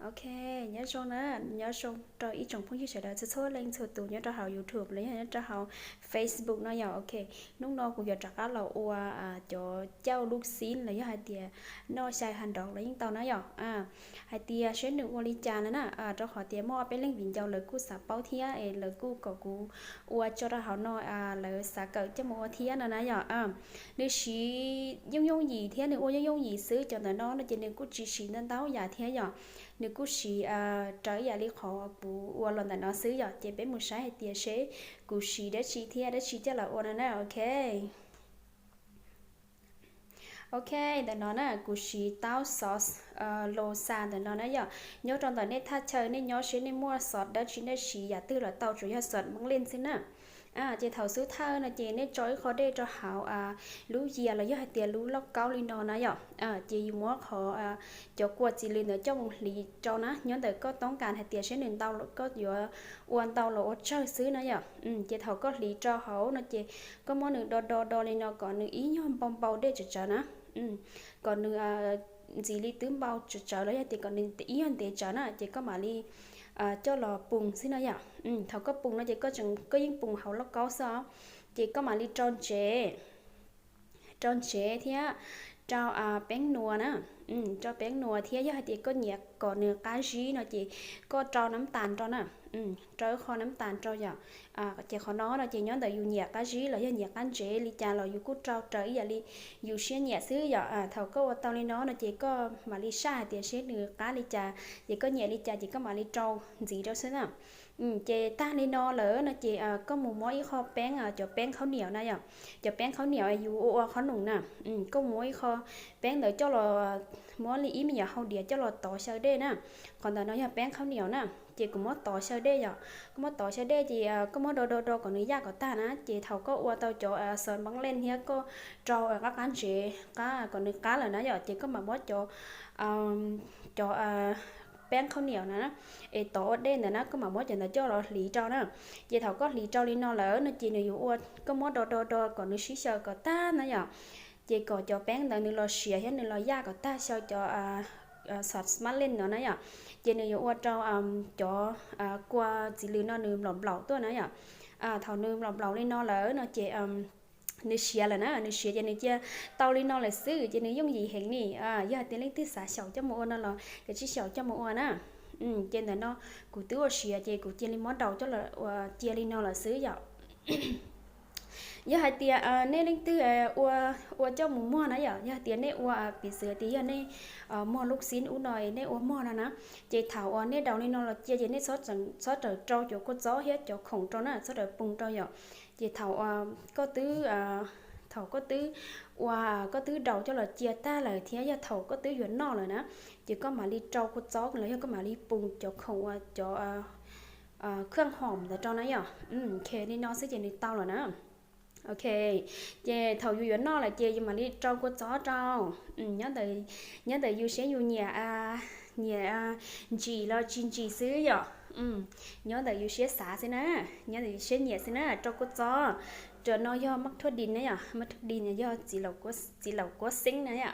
Ok, nyob zoo na, nyob zoo rau ib tsoom phooj ywg sawv daws txhua txhua leej txhua tus nyob rau hauv YouTube los yog nyob rau hauv Facebook no yom. Ok, hnub no kuv yuav rov qab los ua cov cauj lub xib los yog hais tias noj xyais ha nrov los yeej tau na yom. Hais tias seb nws ua li cas na na, rau qhov tias muaj ob peb leej viv ncaus lawv kuj xav paub thiab es lawv kuj kom kuv ua tso rau hauv no, lawv xav kawm coj mus ua thiab no na yom. Nws siv yooj yooj yim thiab nws ua yooj yooj yim xwb, cov ntawm no no ces nws kuj tsis siv ntau ntau yam thiab yom. Nws kuj siv raws ib yam li qhov kuv ua los ntawm no xwb yom. Ces peb mus saib hais tias seb kuv siv dab tsi thiab dab tsi coj los ua no na. Ok. Ok, ntawm no na kuv siv taub xov los xa ntawm no na yom. Nyob rau ntawm nej thaj chaw nej nyob seb nej muaj xov dab tsi nej siv yam twg los tau, tsuas yog xov mab leej xwb na. Ces thaum xub thawj no ces nej tso ib qho dej rau hauv lub yias los yog hais tias lub lauj kaub li no na yom. Ces yus muab qhov cov kua txiv lws ntawd coj mus hliv rau na, nyob ntawm koj toob kas hais tias seb nws ntau, koj yuav ua ntau los ua tsawg xwb na yom. Ces thaum koj hliv rau hauv no ces koj muab nws do do do li no kom nws ib nyuag npau npau dej tsawv tsawv na, kom nws ntxiv li twb npau tsawv tsawv los yog tias kom nws ib nyuag ntev tsawv na ces koj mam li coj los poo xwb no yom. Thaum koj poo no ces koj yeej poo hauv lauj kaub xwb os. Ces koj mam li rau ntsev, rau ntsev thiab rau peeb nua na, rau peeb nua thiab yog hais tias koj nyiam kom nws qab zib no ces koj rau nab tas rau na, rau ib qho nab tas rau yom. Ces qhov no no ces nyob ntawm yus nyiam qab zib los yog nyiam qab ntsev li cas los yus kuj rau raws ib yam li yus siab nyiam xwb yom. Thaum koj ua tau li no no ces koj mam li saj hais tias seb nws qab li cas, ces koj nyiam li cas ces koj mam li rau ntxiv rau xwb na. Ces tag li no lawm no ces koj mus muab ib qho peeb, cov peeb khaub niam na yom, cov peeb khaub niam yus ua ua qhob noom na, koj muab ib qho peeb ntawd coj los, muab li ib me nyuam hau diav coj los tov xyaw dej na. Qhov ntawm no yog peeb khaub niam na, ces kuv muab tov xyaw dej yom. Koj muab tov xyaw dej ces koj muab do do do kom nws yaj kom tag na, ces thaum koj ua tau cov xov mab leej thiab koj rau qab qab ntsev qab kom nws qab lawm na yom, ces koj mam muab cov cov peeb khaub niam na es tov ua dej ntawd na, koj mam muab cov ntawd coj los hliv rau na. Ces thaum koj hliv rau li no lawm no ces nws yuav ua, koj muab do do do kom nws sib xyaw kom tag na yom. Ces kom cov peeb ntawd nws los siav thiab nws los yaj kom tag xyaw cov xov mab leej no na yom. Ces nws yuav ua rau cov kua txiv lws no nws nplaum nplaum tuaj na yom. Thaum nws nplaum nplaum li no lawm no ces nws siav lawm na, nws siav ces nws cia tau li no lawm xwb ces nws yooj yim heev ni. Yog hais tias leej twg xav xyaum coj mus ua no los kav tsij xyaum coj mus ua na. Ces ntawm no kuv twb ua siav ces kuv cia li muab daus coj los ua cia li no lawm xwb yom. Yog hais tias nej leej twg ua, ua coj mus muag na yom, yog hais tias nej ua piv xws tias yog nej muag lub xib ub no nej ua muag no na, ces thaum uas nej daus li no los cia ces nej txhob rawm rau cov kua txob thiab cov khoom rau na, txhob rawm poo rau yom. Ces thaum koj twb, thaum koj twb ua, koj twb daus coj los cia tag lawm thiab yog thaum koj twb yuav noj lawm na, ces koj mam li rau kua txob los yog koj mam li poo cov khoom uas cov khwj hom ntawd rau na yom. Li no xwb ces nws tau lawm na. Ok, ces thaum yus yuav noj lawm ces yus mam li rau kua txob rau. Nyob ntawm yus seb yus nyiam, nyiam ntsim los tsis ntsim xwb yom. Nyob ntawm yus siab xav xwb na, nyob ntawm yus siab nyiam xwb na, rau kua txob. Cov no yog mab thuaj dis na yom, mab thuaj dis yog txiv laum kuab xeeb na yom.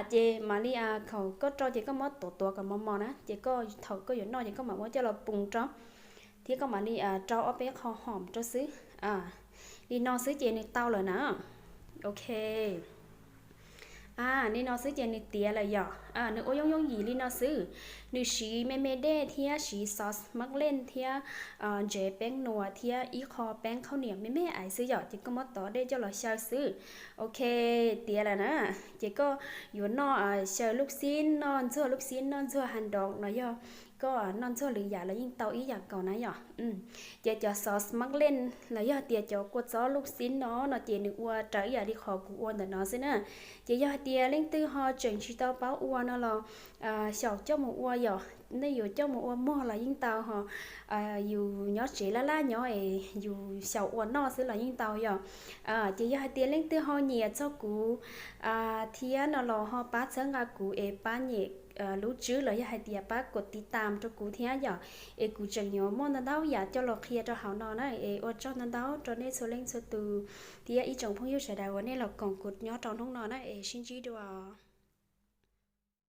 Ces mam li, thaum koj rau ces koj muab tuav tuav kom mos mos na, ces koj thaum koj yuav noj ces koj mam muab coj los poo rau, thiab koj mam li rau ob peb qho hom rau xwb. Li no xwb ces nws tau lawm na. Ok, li no xwb ces nws tiav lawm yom. Nws ua yooj yooj yim li no xwb. Nws siv me me dej thiab siv xov mab leej thiab ntsev peeb nua thiab ib qho peeb khaub niam me me ais xwb yom, ces koj muab tov dej coj los xyaw xwb. Ok, tiav lawm na. Ces koj yuav noj xyaw lub xib, noj ntxuag lub xib, noj ntxuag ha nrov los yog koj noj ntxuag lwm yam los yeej tau ib yam nkaus na yom. Ces cov xov mab leej los yog tias cov kua txob lub xib no no ces nws ua raws ib yam li qhov kuv ua ntawm no xwb na. Ces yog hais tias leej twg ho tseem tsis tau paub ua no los xyaum coj mus ua yom, nej yuav coj mus ua muag los yeej tau ho. Yus nyob tsev laj laj nyob es yus xyaum ua noj xwb los yeej tau yom. Ces yog hais tias leej twg ho nyiam txog kuv thiab no los ho pab txhawb nqa kuv es pab nyem lub tswb los yog hais tias pab kuv tiv tam rau kuv thiab yom, es kuv tseem yuav muaj ntau ntau yam coj los qhia rau hauv no na. Es ua tsaug ntau ntau rau nej txhua leej txhua tus thiab ib tsoom phooj ywg sawv daws uas nej los koom kuv nyob rau hnub no na, es sib ntsib dua.